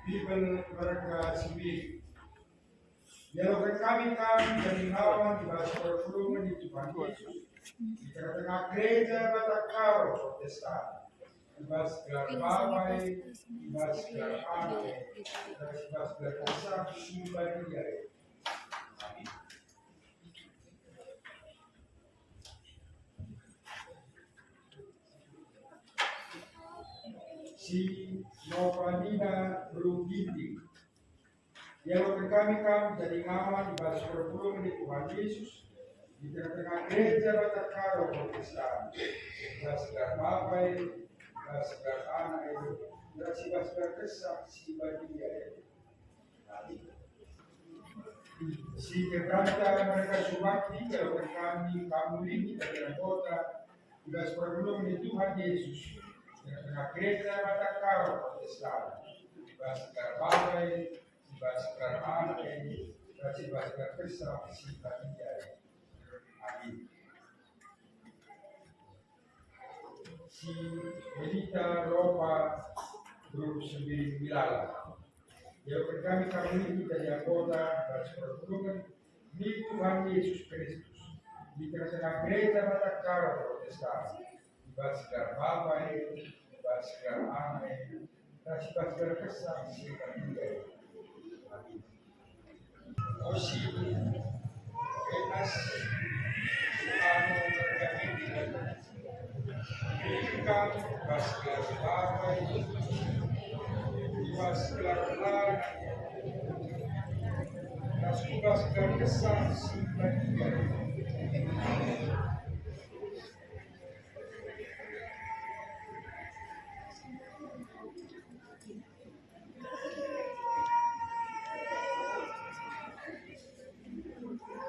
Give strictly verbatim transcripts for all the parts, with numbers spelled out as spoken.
Bibel merga si mbelin. Dialoken kami kam jadi ngawan i bas perpulungen ni Tuhan Yesus, i tengah-tengah gereja Batak Karo Protestan, i bas gelar Bapa e, i bas gelar Anak e, i bas gelar Kesah Si Badia e. Amin. Si Novanina Rugiti. Dialoken kami kam jadi ngawan i bas perpulungen ni Tuhan Yesus, i tengah-tengah gereja Batak Karo Protestan, i bas gelar Bapa e, i bas gelar Anak e, i bas gelar Kesah Si Badia e. Si gerganta merga sumati, dialoken kami kam mulihken jadi anggota i bas perpulungen ni Tuhan Yesus, i tengah-tengah gereja Batak Karo Protestan, i bas gelar Bapa e, i bas gelar Anak e, i bas gelar Kesah Si Badia e. Amin. Si Melita Ropa, grup Sembiring Milala. Dialoken kami kam mulihken jadi anggota bas perpulungen ni Tuhan Yesus Kristus, i tengah-tengah gereja Batak Karo Protestan, i bas gelar Bapa e, i bas gelar Anak e, ras i bas gelar Kesah Si Badia e. Amin. Osi, Enas, anu, Ikam, bas gelar Bapa, bas gelar Anak, ras ku bas gelar Kesah Si Badia.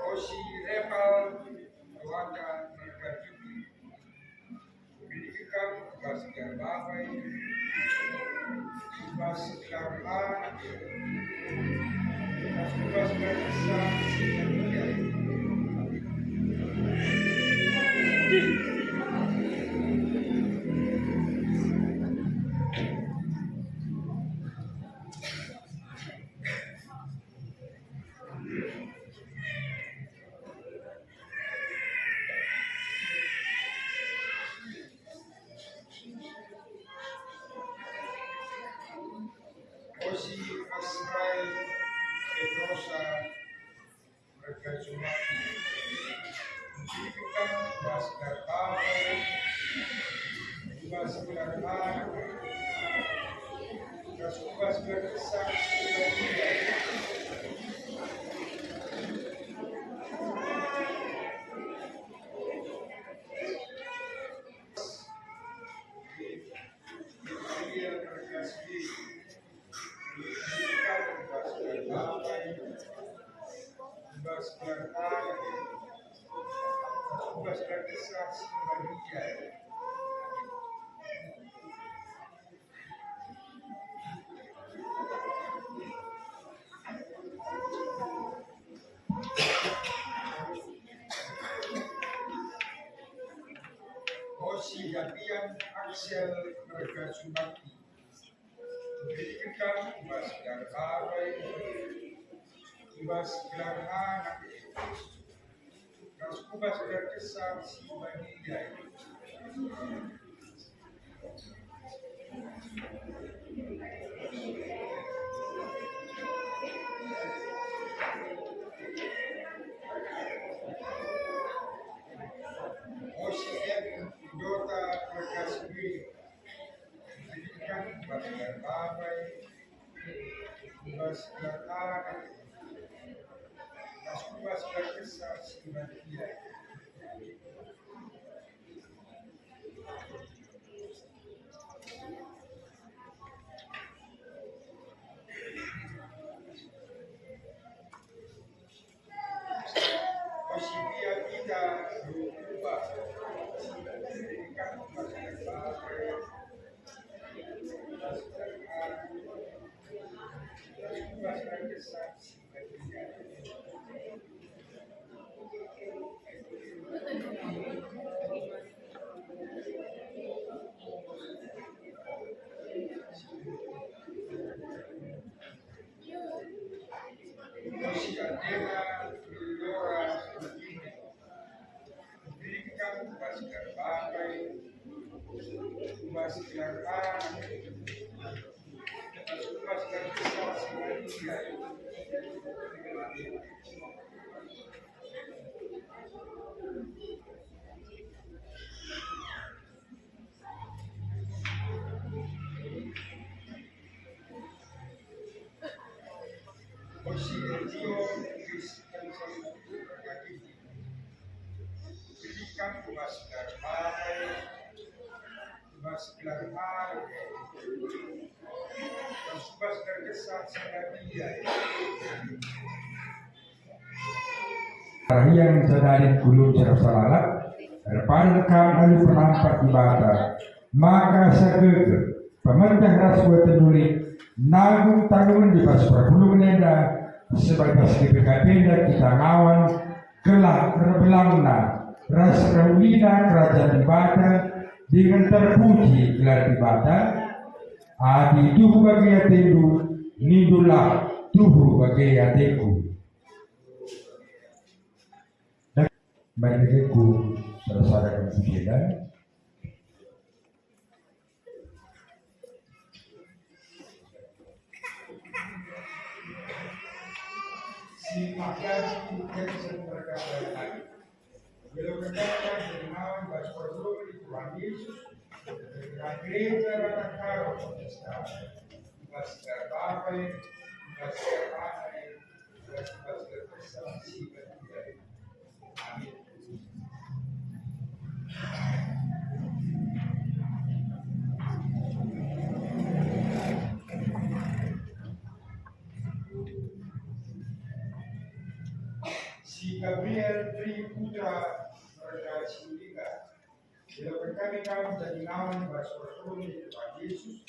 Osi Repal, Ruaka, Mergajuki. Beri ikam bas gelar Bapa, bas gelar Anak, bas gelar Kesah Si Badia. Osi Asrai Petrosa, Merga Jumati. Ikam bas gelar Bapa, bas gelar Anak, ras ku bas gelar Kesah Si Badia. Osi Dapian Aksel Merga Sumaki. Berikan kami bas gelar Bapa, bas gelar Anak, ras ku bas gelar Kesah Si Badia. Osi Dota Perkasa Diri. Berikan bas gelar Bapa, bas gelar Anak, ras ku bas gelar Kesah Si Badia. Osi Dota Perkasa Diri. Yang sadari kulun serasa lalap, erpadan kam alu perampak Dibata, maka sagege pemeteh ras kuat tenduli nanggung tanggungen di bas perpulungen enda, sebagai bas G P K P enda kita ngawan gelah erbelangna ras erulina Kerajaan Dibata dingen terpuji gelar Dibata. Adi tuhu bage atendu, nindulah tuhu bage ateku. Mari ku salah sada puji enda. Si pahari Kristen berkata lagi, "Belo kekatkan jadi ngawan bas perpulungen Tuhan Yesus, gereja batang karo Protestan, bas gelar Bapa, bas gelar Anak, bas gelar Kesah si Badia." Amin. Si Gabriel Tri Putra Merga Sinulinga, iloken kami kam jadi ngawan bas perpulungen Tuhan Yesus,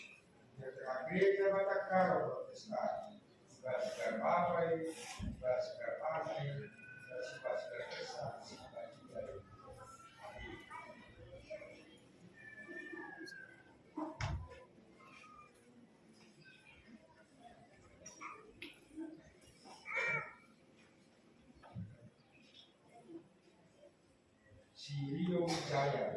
gereja batang karo Protestan, bas gelar Bapa, bas gelar Anak, bas gelar Kesah si Badia. Amin. Si Rio Jaya.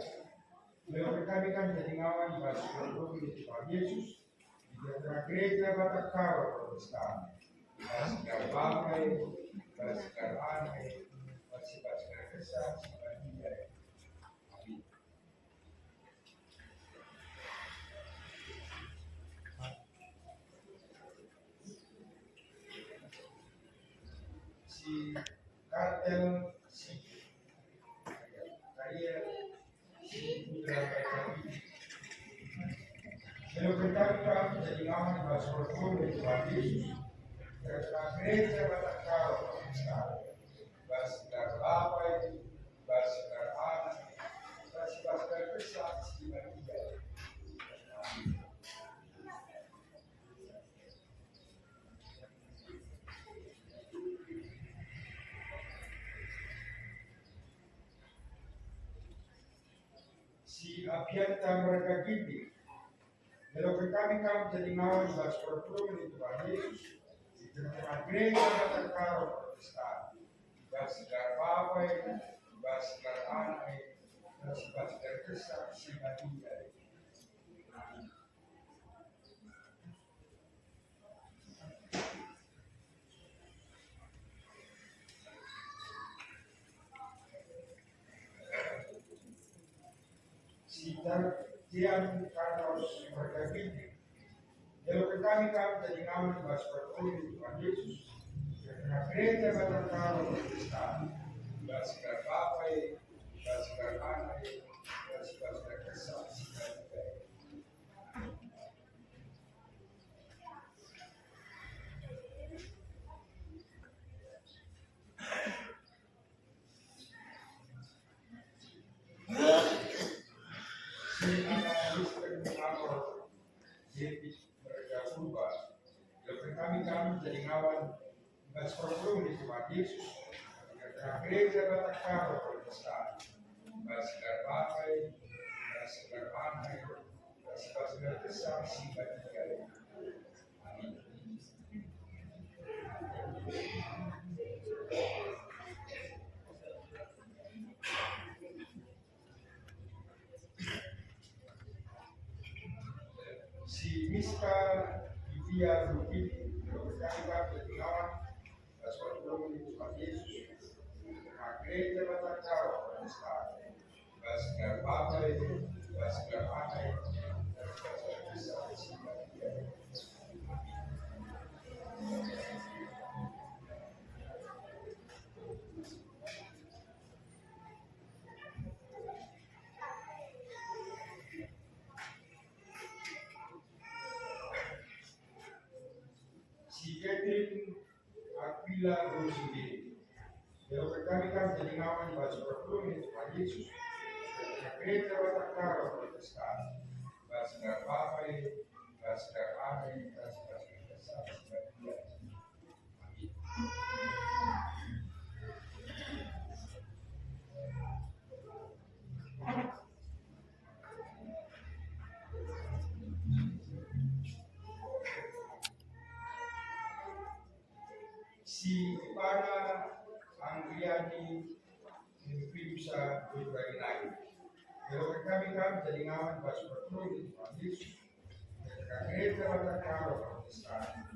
Lewat kami kan jadi ngawan bas perpulungen Tuhan Yesus, di tengah-tengah gereja batang karo Protestan, bas gelar Bapa, bas gelar Anak, bas gelar Kesah si Badia. Amin. Si Kartel si Kartel si Putra Kartel. Melo kentang kami jadi ngawan bas perpulungen Tuhan Yesus, kerana gereja batang karo Protestan, bas gelar Bapa, bas gelar Anak, bas gelar Kesah si Badia. Amin. Si Abianta Merga Ginting. Melo kami kam jadi ngawan bas perpulungen Tuhan Yesus, di tengah-tengah gereja batang karo Protestan, bas gelar Bapa, bas gelar Anak, bas gelar Kesah si Badia. Amin. Si Tartian Carlos Merga Ginting. Iloken kami kam jadi ngawan bas perpulungen Tuhan Yesus, kerana gereja batang karo Protestan, bas gelar Bapa, bas gelar Anak, bas gelar Kesah si Badia. Si Anna Kristen Amor David Merga Purba, iloken kami kam jadi ngawan bas perpulungen Tuhan Yesus, gereja batang karo Protestan, bas gelar Bapa, bas gelar Anak, bas gelar Kesah si Badia. Amin. Ia mungkin kami jadi lawan, bas perpulungen Tuhan Yesus, maka gereja Batang Karo Protestan, bas gelar Bapa, bas gelar Anak, bas gelar Tuhan Yesus. Si Catherine Aquila Rosinde. Ialoken kami kam jadi ngawan bas perpulungen Tuhan Yesus. Gereja Batang Karo Protestan. Bas gelar Bapa, bas gelar Anak, bas gelar Tuhan Yesus. Amin. Si Ipana Anggriani Mimpidusa Bebragi Nai. Ialoken kami kam jadi ngawan bas perpulungen Tuhan Yesus. Gereja Batang Karo Protestan.